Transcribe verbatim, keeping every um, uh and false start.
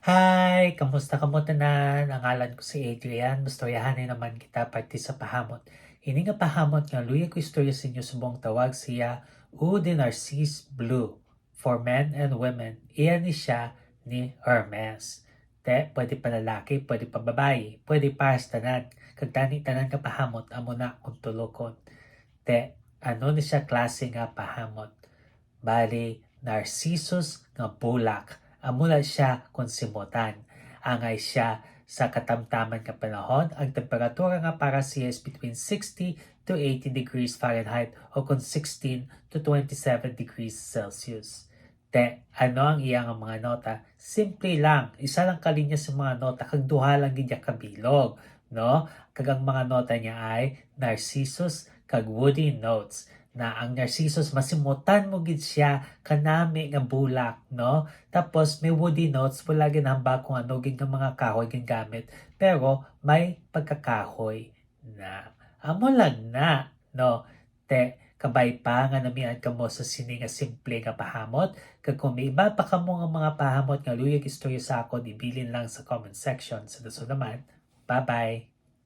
Hi! Kamusta kamo tanan? Ang ngalan ko si Adrian. Mastoryahanay naman kita parte sa pahamot. Ini nga pahamot nga luyag ko istorya sa inyo subong tawag siya Eau de Narcisse Bleu for men and women. Iya ni siya ni Hermes. Te, pwede pa lalaki, pwede pa babayi, pwede para sa tanan. Kag tani tanan nga pahamot amo na kung tulokon. Te, ano ni siya klase nga pahamot? Bali, Narcissus nga bulak. Amo na siya kung simutan. Angay siya sa katamtaman nga panahon, ang temperatura nga para siya is between sixty to eighty degrees Fahrenheit o kung sixteen to twenty-seven degrees Celsius. Te, ano ang iya nga mga nota? Simple lang, isa lang ka linya sa mga nota kag duha lang gid ya ka bilog, no? Kag ang mga nota niya ay Narcissus kag woody notes. Na ang Narcissus, masimutan mo gid siya, kanami nga bulak, no? Tapos may woody notes, wala ginahambal kung ano gid nga mga kahoy gingamit, pero may pagkakahoy na. Amo lang na, no? Te, kabay pa nga namian kamo sa sini nga simple nga pahamot, kag kung may iba pa kamo nga mga pahamot nga luyag istorya sa akon, ibilin lang sa comment section. Sa dason naman, bye-bye!